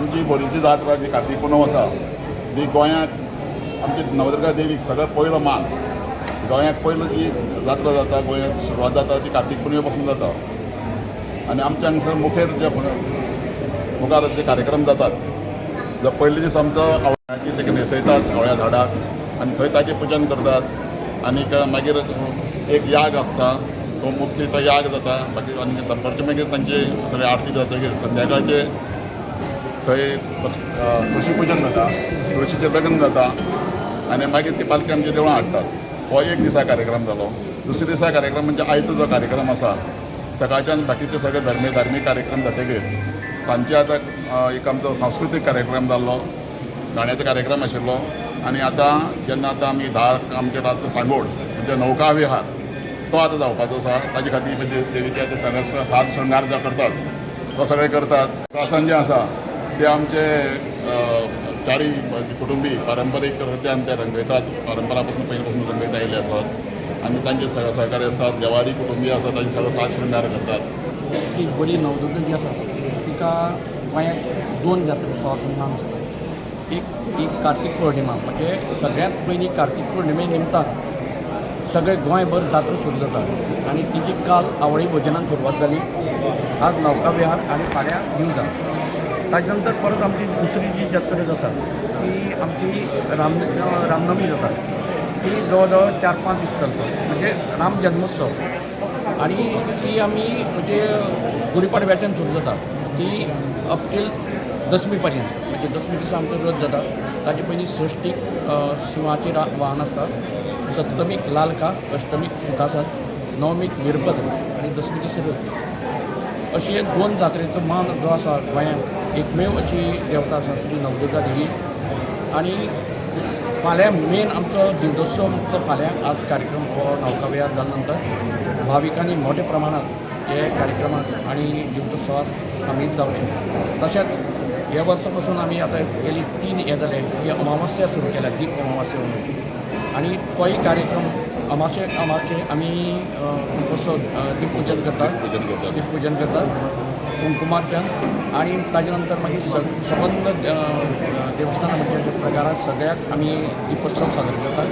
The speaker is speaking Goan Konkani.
आमची बोरीची जात्रा जी कार्तीक पुनव आसा ती गोंयांत आमची नवदुर्गा देवीक सगळ्यात पयलो मान. गोंयांत पयलो जी जात्रा जाता, गोंयांत सुरवात जाता ती कार्तीक पुनवे पासून जाता. आनी आमच्या हांगसर मुखेल जे मुखार जे कार्यक्रम जातात, जो पयले दीस आमचो आवळ्याची ताका न्हेसयतात आवळ्या झाडाक आनी थंय ताचें पुजन करतात. आनीक मागीर एक याग आसता, तो मुख्य तो याग जाता. मागीर आनी दनपारचे मागीर तांची सगळी आरती जातकीर संध्याकाळचे थंय तुळशी पुजन जाता, तुळशीचें लग्न जाता आनी मागीर ती पालखी आमच्या देवळां हाडटात. हो एक दिसा कार्यक्रम जालो. दुसरे दिसा कार्यक्रम म्हणजे आयचो जो कार्यक्रम आसा, सकाळच्यान बाकीचे सगळे धार्मीक कार्यक्रम जातकीर सांजचे आतां एक आमचो सांस्कृतीक कार्यक्रम जाल्लो, गाण्याचो कार्यक्रम आशिल्लो. आनी आतां जेन्ना आतां आमी 10 आमचे रात सांगोड म्हणजे नौका विहार तो आतां जावपाचो आसा. ताजे खातीर म्हणजे देवीचे आतां सगळे साज शृंगार जो करतात तो सगळे करतात. प्रासन जें आसा ते आमचे चारी कुटुंबी पारंपारीक रित्यान ते रंगयतात. परंपरा पासून, पयलीं पासून रंगयत आयिल्ले आसात आनी तांचे सगळे सहकारी आसतात. देवारी कुटुंबी आसा, तांचे सगळे साज शृंगार करतात. श्री बरी नवदुर्गा जी आसा तिका गोंयांत दोन जात्रोत्सवाचो मान आसता. एक ही कार्तीक पौर्णिमा, म्हणजे सगळ्यांत पयलीं कार्तीक पौर्णिमे निमतान सगळे गोंयभर जात्रा सुरू जाता आनी तिजी काल आवळी भोजनान सुरवात जाली. आज नौका विहार आनी फाल्यां दिवजां. ताजे नंतर परत आमची दुसरी जी जात्रा जाता ती आमची रामनमी जाता. ती जवळ जवळ 4-5 दीस चलता, म्हणजे राम जन्मोत्सव. आणि ती आमी म्हणजे गुढीपाडव्याच्यान सुरू जाता ती अप टील दसमी पर्यंत. म्हणजे दसमी दिसा आमचो रथ जाता. ताजे पयलीं षष्टीक शिंवाचें वाहन आसता, सप्तमीक लालका, अष्टमीक सुखासन, नवमीक वीरभद्र आनी दसमी दीस रथ. अशी एक दोन जात्रेचो मान जो आसा, गोंयांत एकमेव अशी देवता आसा श्री नवदुर्गा देवी. आनी फाल्यां मेन आमचो दिवजोत्सव तो फाल्यां. आज कार्यक्रम हो नौका विहार जाल्या नंतर भाविकांनी मोठ्या प्रमाणात हे कार्यक्रमात आनी दिवजोत्सवात सामील जावचें. तशेंच ह्या वर्सा पासून आमी आतां गेली तीन हे जाले ही अमावास्या सुरू केल्या, दीप अमावास्या म्हणून. आनी तोय कार्यक्रम अमाशे अमाशे आमी दीपोत्सव, दीपपूजन करतात. पूजन करतात. दीपपूजन करतात, कुंकुमार्चन आनी ताजे नंतर मागीर सबंद देवस्थानां म्हणजे प्रकारात सगळ्याक आमी दीपोत्सव साजरो करतात.